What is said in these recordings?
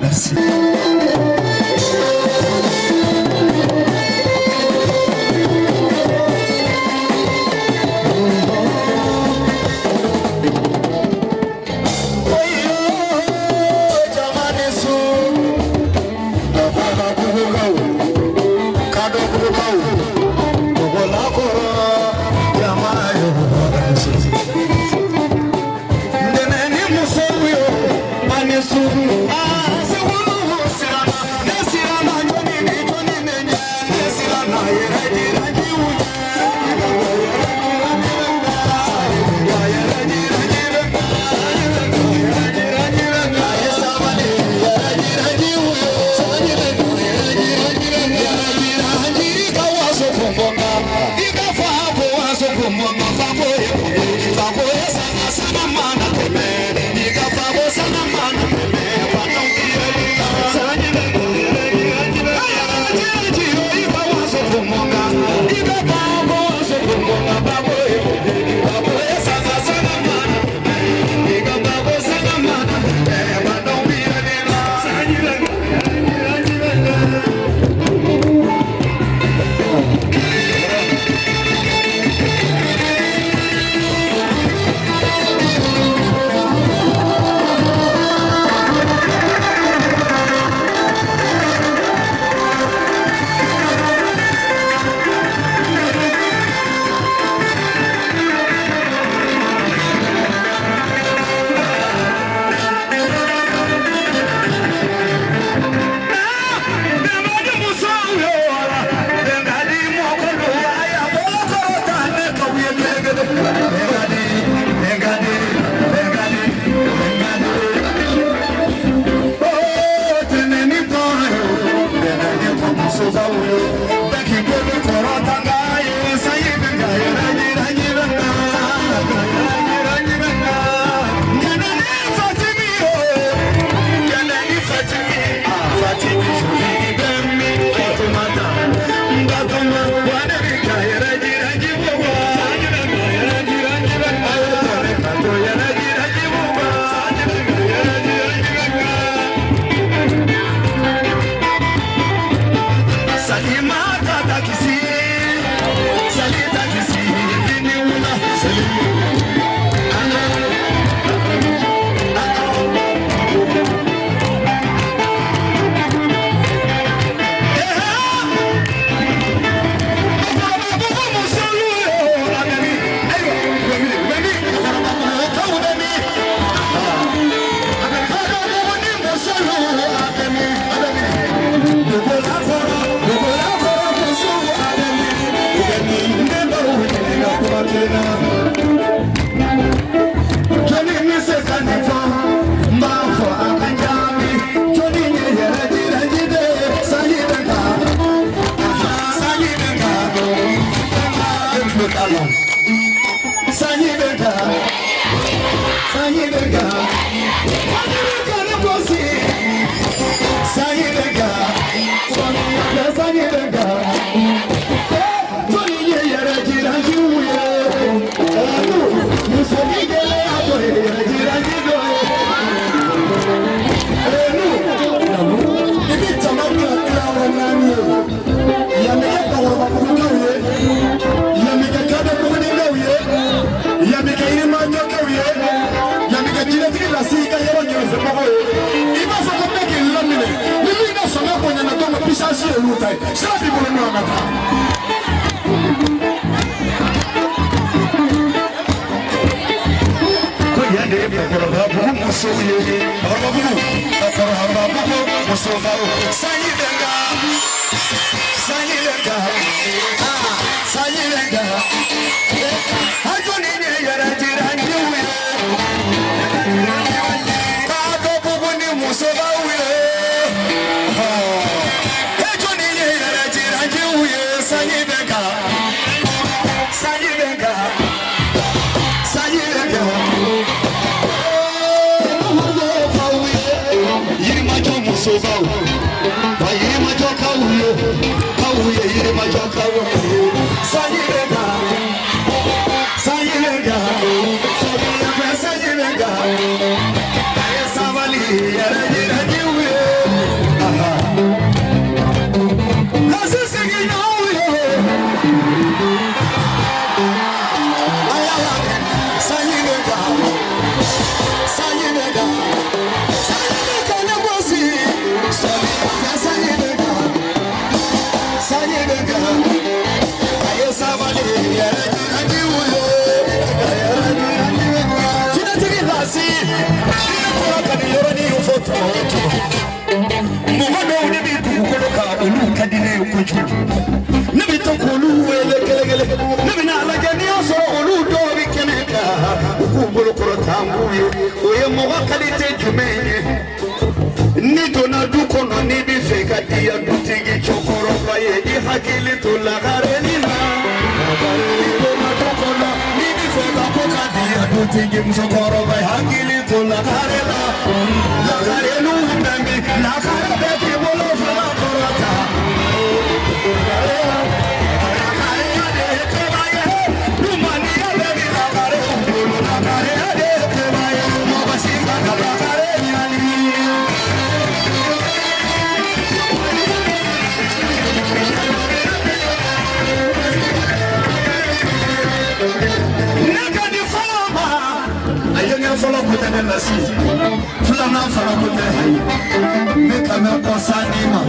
Merci. Mɔgɔ dɔw de bɛ dugukolo kan, olu ka di ne ye kojugu. Ne bɛ to k'olu wele kelen kelen. Ne bɛna a lajɛ n'i y'a sɔrɔ olu dɔw bɛ kɛnɛ kan, u k'u bolo kɔrɔta n b'u ye. O ye mɔgɔ qualité jumɛn ye? N'i donna du kɔnɔ, n'i bɛ fɛ ka diya dutigi cɛkɔrɔba ye, i hakili to lakareni na. N'i donna du kɔnɔ, n'i bɛ fɛ ka ko ka diya dutigi musokɔrɔba ye, hakili to lakare la. Lakareniw bɛ min? Lakare bɛ k'i bolo fila kɔrɔta. Lakareya de ye koba ye. Dumaniya bɛ min lakarew bolo. Lakareya de ye koba ye. Mɔgɔ si kana lakare ɲani. Ne ka di fɔlɔ ma, a ye ŋɛ fɔlɔ ko tɛ ne lasi, filanan fana ko tɛ. Hayi, ne ka mɛn kɔsa ni ma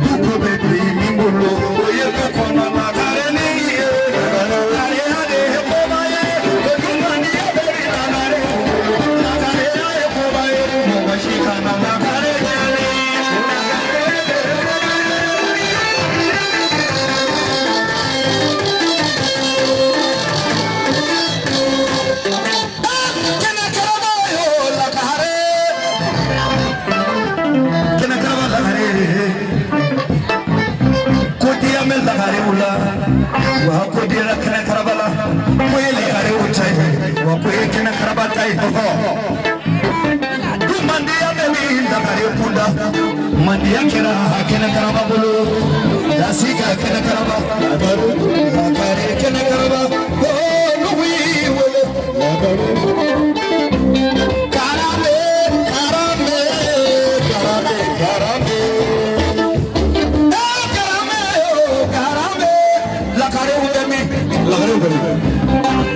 du ko bɛ bi min bolo, o ye du kɔnɔ lakareni ye. Lakareya de ye koba ye. O dumaniya bɛ bi lakare bolo. Lakareya ye koba ye. Mɔgɔ si kana lakare ɲani. Kɛnɛ karaba yo lakare, kɛnɛ karaba lakare, ko diya bɛ lakarew la, wa ko diyara kɛnɛ karaba la. Ko ye lakarew ta ye, wa ko ye kɛnɛ karaba ta ye. Du mandiya bɛ min lakare kunda, mandiya kɛra kɛnɛ karaba bolo. Lasi ka kɛnɛ karaba lakare, kɛnɛ karaba ko nugu y'i wele. Karame, karame, karame, karame. Eh, karame, oh, karame. Lakarew bɛ min? Lakarew bɛ min?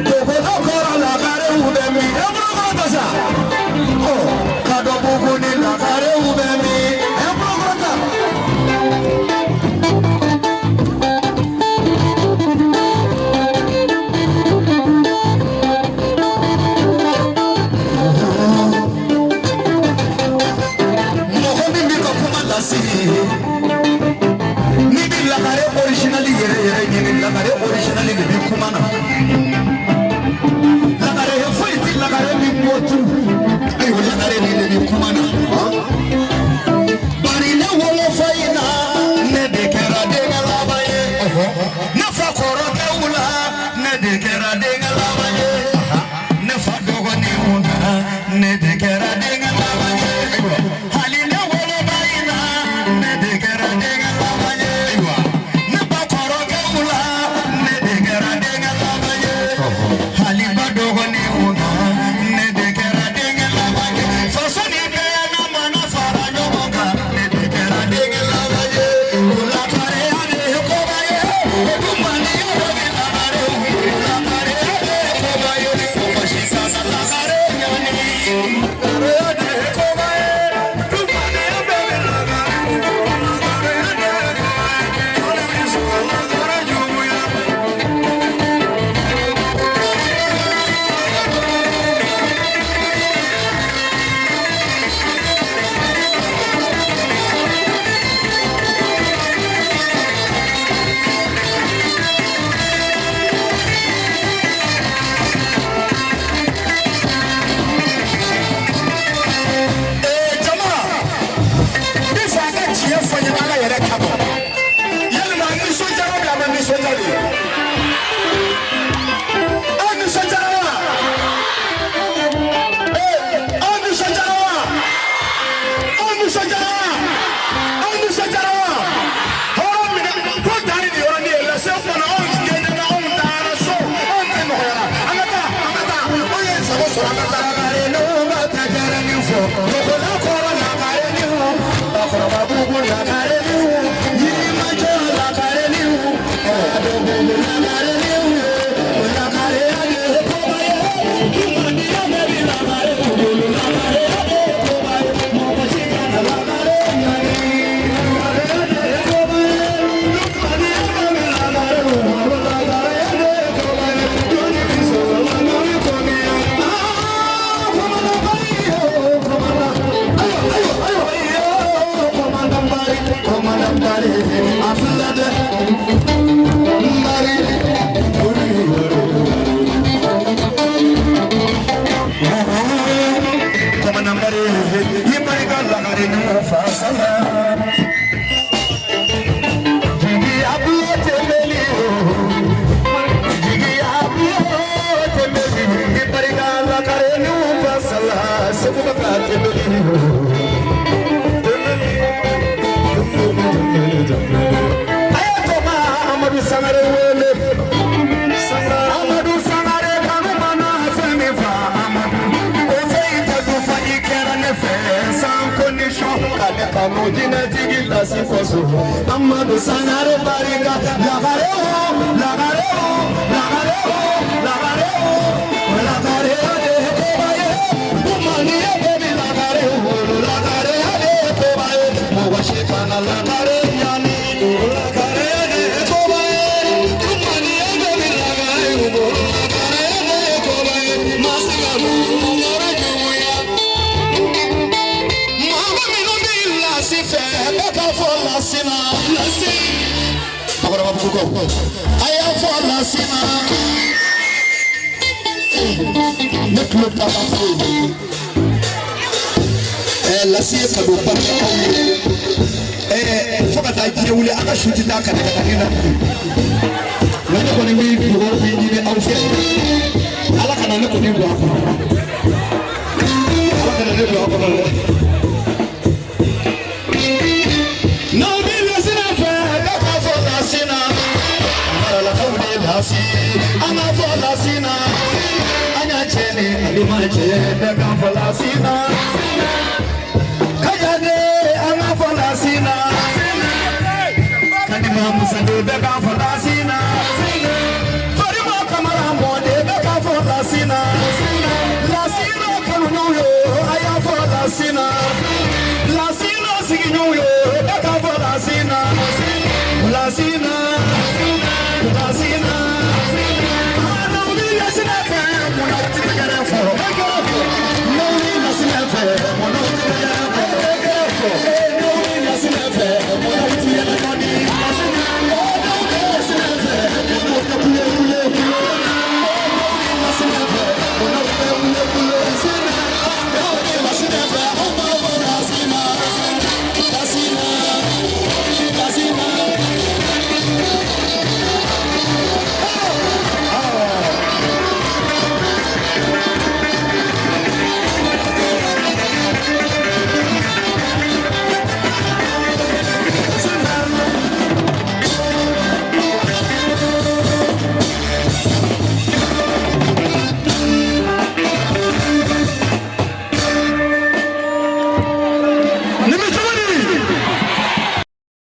Dogola kɔrɔ, lakarew bɛ min? E bolo kɔrɔ ta sa. Ɔ, Kadɔbugu ni lakarew bɛ min? E bolo kɔrɔ ta. Mɔgɔ min b'i ka kuma lasigi, n'i bɛ lakare original yɛrɛ yɛrɛ ɲini, lakare original de bɛ kuma na. Lakare foyi tɛ lakare min bɔ tu. Ayiwa, lakare nin de bɛ kuma na. Bari ne wolofa in na, ne de kɛra denkɛ laban ye. Ne fa kɔrɔkɛw la, ne de kɛra denkɛ laban ye. Ne fa dɔgɔninw na, ne de kɛra denkɛ laban ye. Hali ne woloba in na, ne de kɛra denkɛ laban ye. Ne ba kɔrɔkɛw la, ne de kɛra denkɛ laban ye. Hali ba dɔgɔninw na, ne de kɛra denkɛ laban ye. Faso ni bɛɛ n'a mana fara ɲɔgɔn kan, ne de kɛra denkɛ laban ye. O lakareya de ye koba ye. O dumaniya dɔ bɛ lakarew. Lakareya de ye koba ye. Mɔgɔ si kana lakare ɲani. Lakareya de ye koba ye. Dumaniya bɛɛ bɛ lakarew. Lakareya de ye koba ye. Jɔnni bɛ sɔn lakare juguya? Ee jama, n bɛ fɛ a ka tiɲɛ fɔ n ye Ala yɛrɛ kama. Yalima a nisɔndiyara bi, a ma nisɔndiya de? Aw nisɔndiyara wa? Ee, aw nisɔndiyara wa? Aw nisɔndiyara wa? Aw nisɔndiyara wa? Hɔrɔn minɛ ko dan ye nin yɔrɔnin ye. Lase kumana, anw gɛnna, anw taara so, anw ta nɔgɔyara. An ka taa, an ka taa, anw ye sago sɔrɔ, an ka taa. Lakareninw b'a ta jaranin fɔ. Dogola kɔrɔ lakareninw, Bakɔrɔbabugu lakareninw, Yirimajɔ lakareninw, Kadobugu lakareninw ye. O lakareya de ye koba ye. Dumaniya bɛɛ bi lakarew bolo. Lakareya de ye koba ye. Mɔgɔ si kana lakare ɲani. Lakareya de ye koba ye. Dumaniya bɛɛ bi lakarew bolo. Lakareya de ye koba ye. Jɔnni bi sɔrɔ lakare kɔniya? Ah, kumana bayi yo, kumana. Ayiwa, ayiwa, ayiwa, yo. Fasala. Jigi abulo tɛmɛli o, jigi abulo tɛmɛli, i barika lakare ni fasala, segu bɛ ka tɛmɛli o. Tɛmɛli, tɛmɛli, tɛmɛli. A ye to Amadu Sangare wele. Amadu Sangare kanu mana fɛn min fa Amadu. O fɛn in tɛ dun fa i kɛra ne fɛ sans condition ka ne kanu jinɛtigi lasi kɔsɔn. Amadu Sangare barika lagare o lagare o lagare o lagare o lagare ale koba ye dumani ye baby lagare o lagare ale koba ye mɔgɔ si kana lagare yanni lagare ale koba ye dumani ye baby lagare o lagare ale koba ye masigalu yɔrɔ juguya. Mɔgɔ minnu bɛ lasi fɛ bɛɛ ka fɔ lasi na lasi. Bakɔrɔbabugu a y'a fɔ lasi na. Ne tulo ta ka fɔ yen. Lasi ye cadeau ba kɛ anw ye. Fo ka taa diɲɛ wuli, a ka su tɛ taa ka taa na tugun. Nka ne kɔni bɛ dugawu min ɲini aw fɛ, Ala kana ne kɔni don a kɔnɔ. Ala kana ne don a kɔnɔ dɛ. N'aw bɛ lasina fɛ, bɛɛ k'a fɔ lasina. Maralakaw de lasi, an k'a fɔ lasina. An y'a cɛ ni alima cɛ, bɛɛ k'a fɔ lasina. Kajade, an k'a fɔ lasina. Kadima Musa de bɛɛ k'a fɔ lasina. Farima Kamara mɔden bɛɛ k'a fɔ lasina. Lasina kanuɲɔgɔn ye, a y'a fɔ lasina. Lasina sigiɲɔgɔn ye, bɛɛ k'a fɔ lasina. Lasina, lasina. N'aw bɛ lasina fɛ, munna aw tɛ tɛgɛrɛ fɔ? N'aw bɛ lasina fɛ, munna aw tɛ tɛgɛrɛ fɔ?